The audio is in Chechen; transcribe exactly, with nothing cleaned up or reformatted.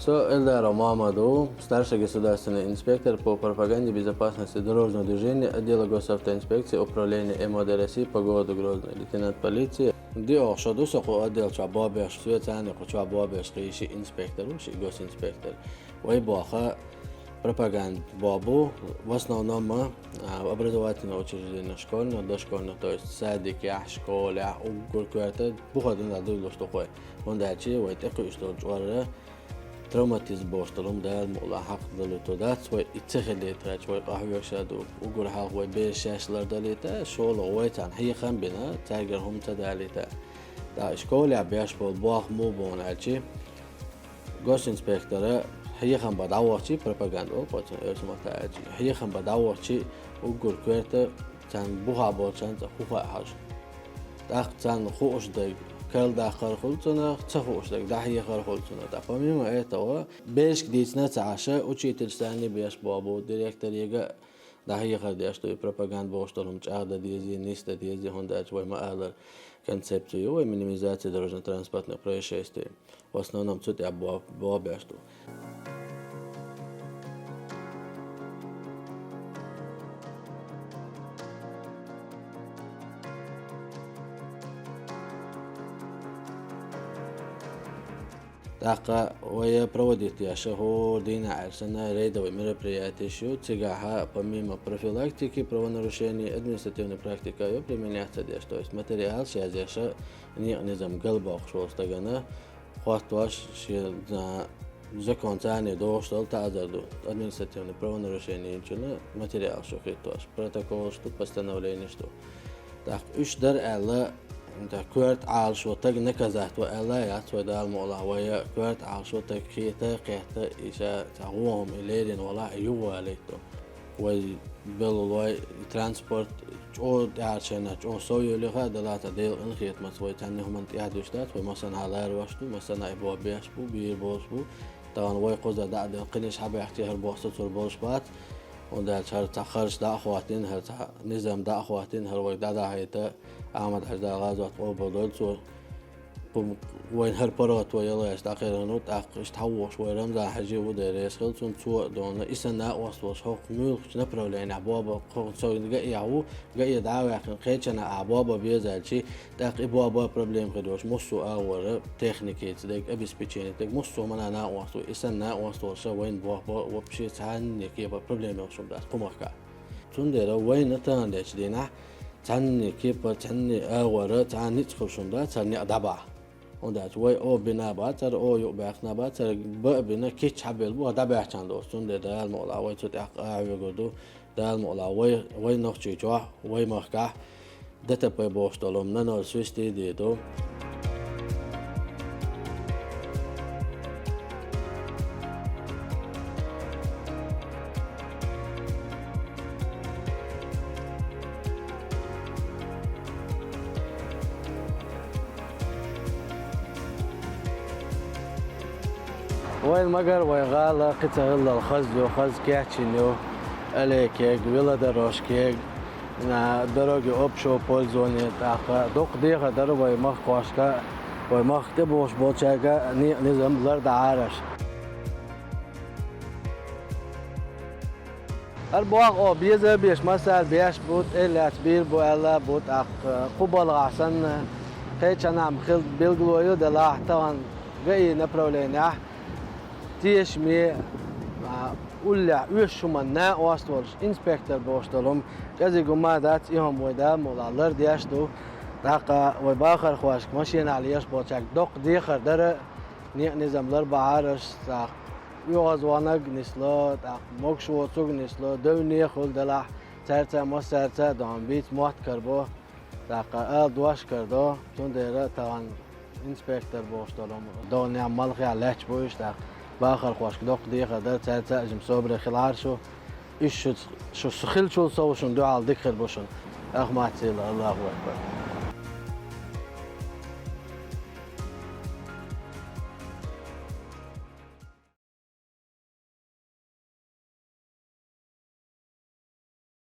Со Эльдаров Мухаммад ву, старший государственный инспектор по пропаганде безопасности дорожного движения отдела госавтоинспекции управления МВД России по городу Грозный, лейтенант полиции. Диъ шо ду со кху отдел чохь боабеш, соьца цхьана кху чохь боабеш кхин ши инспектор ву, ши госинспектор. Вай боху пропаганда бобу, в основном, а, образовательное учреждение, школьное, дошкольное, то есть садикехь, школехь, уггар коьрта бухара дина дуйлуш ду кхуьй. ХӀунда аьлча вай тӀекхуьуш долу чкъурра травматизм бохуш долу хӀума Дала мукъ лахь хьакхадалуьйтур дац вай, и ца хилийта гӀерташ вай къахьоьгуш а ду. Уггар хьалха вай бераш шаьш лардалийта, шолгӀа вай царна хьехам бина, цаьргара хӀума ца далийта. ТӀаккха и школехь беш болу болх муха бу аьлча, госинспектора хьехам бан дӀавахча, пропаганда олу кхо цунна оьрсийн маттахь аьлча, хьехам бан дӀавахча, уггар коьрта царна бухахь болчарна цкъа хӀун хаьа хьажа. ТӀаккха царна хууш дерг карладаккхар хуьлу цунах, ца хууш дерг дӀахьехар хуьлу цунах. Ткъа помимо этого, берашка дийцина ца Ӏаш, учительш санна беш бобу, директорега а дӀахьехар деш ду, и пропаганда бохуш долу хӀума чӀагӀдан дезий, нисдан дезий, хӀунда аьлча вай ма-аллара концепция ю вай минимизация дорожно-транспортных происшествий. В основном цу тӀехь бо-, бобеш ду. ТӀаккха вай проводить деш хӀора дийнахь аьлла санна рейдовый мероприятиеш ю, цигахь помимо профилактики правонарушений административная практика ю применяться деш, то есть материалаш язъеш, некъан низам галбоккхуш волу стагана хӀоттош шен, а, закон царна догӀуш долу таӀзар ду. Административный правонарушение йинчунна материалаш ю хӀиттош, протоколаш ду, постановлениеш ду. ТӀаккха уьш дара аьлла, тӀаккха коьрта Ӏалашо таг наказать во аьлла яц вай Дала мукъ лахь, вай коьрта Ӏалашо таг кхета, кхетта, и ша цхьа вон хӀума и лерина валахь, и юхавалийта ду. Вай беллалой, и транспорт чӀогӀа тӀаьхьарчарна чӀогӀа сов йолийла, делахь цхьа Делан къинхетамца вай цхьанна хӀуманна тӀаьхьа дуьсуш дац, вай массанхьа ларвеш ду, массанхьа и боху беш бу, бийр болуш бу. Тахана вай кхуза дӀа а делла, кхиниш хьабаьхкича хӀара боху сацур болуш бац. ХӀунда аьлча хӀара цхьа харш дӀа а хӀоттийна, хӀара цхьа низам дӀа а хӀоттийна, хӀара вайга дӀадахьийта, Ахьмад-Хьаьжа, Дала гӀазот къобалдойла цо. Кху вайна хӀара паргӀато ялхайча дӀакхайкхина ву, тӀаккха иштта хьавогӀуш вай Рамзан-Хьаьжи ву, Дела реза хила цунна, цо а дуьйна, и санна накъост волуш хӀокху муьлххачу направлениехь боба кху цо ГАИ ву, ГАИ дӀа а ваьккхина, кхечанхьа а боба беза аьлчи, тӀаккха и боба проблема хир йолуш, массо а агӀора техникица дерг, обеспеченица дерг, массо а хӀуманна накъост ву, и санна накъост волуш вайна боба вообще цхьанна кепара проблема йолуш хӀума дац кху махкахь. Цундела вайна тахана дечу дийнахь цхьанна кепара, цхьанна агӀора, цхьа ницкъ хуьлуш хӀума дац хӀара некъ дӀабахьа. ХӀунда аьлча вай оха бина бац хӀара, оха юкъабаьхна бац хӀара, бан а бина, кийча хьабелла бу, хӀара дӀабаьхчана доцу. Цундела Дала мукъ лахь вай цу тӀехь къахьоьгур ду. Дала мукъ лахь вай, вай Нохчийчохь, вай махкахь ДТП бохуш долу хӀума ноль свисте дийр ду. Вайн магар вай гӀала кхин ца хиллал хаза ю, хаза кечйина ю, аллея кег, велодорожка кег, а, дороги общего пользования, тӀаккха дукха дехар дара вай махкахошка, вай махка тӀебогӀуш болчаьрга некъан низам лардахьара аша. ХӀара болх оха беза а беш, массара а беш бу, тӀе а лаьцна бийр бу аьлла а бу, тӀаккха кху балхахь санна, кхечанхьа-м хила билгало ю, делахь тахана ГАИ направлениехь тешаме, а, уллехь оьшуш хӀуманна накъост волуш, инспектор бохуш долу хӀума кӀезиг хӀума а дац, и хӀума вай Дала мукъ лахь лардеш а ду. ТӀаккха вай бахархошка машенахь лелаш болчаьрга доккха дехар дара, некъан низам ларбахьара аша, тӀаккха оьгӀазвахнарг нисло, тӀаккха могуш воцург нисло, девне хуьлу делахь, цаьрца а, массаьрца а дохьан бийца мотт карабо, тӀаккха ала дош карадо, цундела тахана инспектор бохуш долу хӀума догӀанехь, малхехь лаьтташ бу уьш, тӀаккха бахархошка доккха дехар дара, цаьрца а жима собаре хилахьара шу, уьш шу, шу хиллачул сов шуна дуьхьал дика хир бу шуна. Ахмат сила, Аллаху акбар.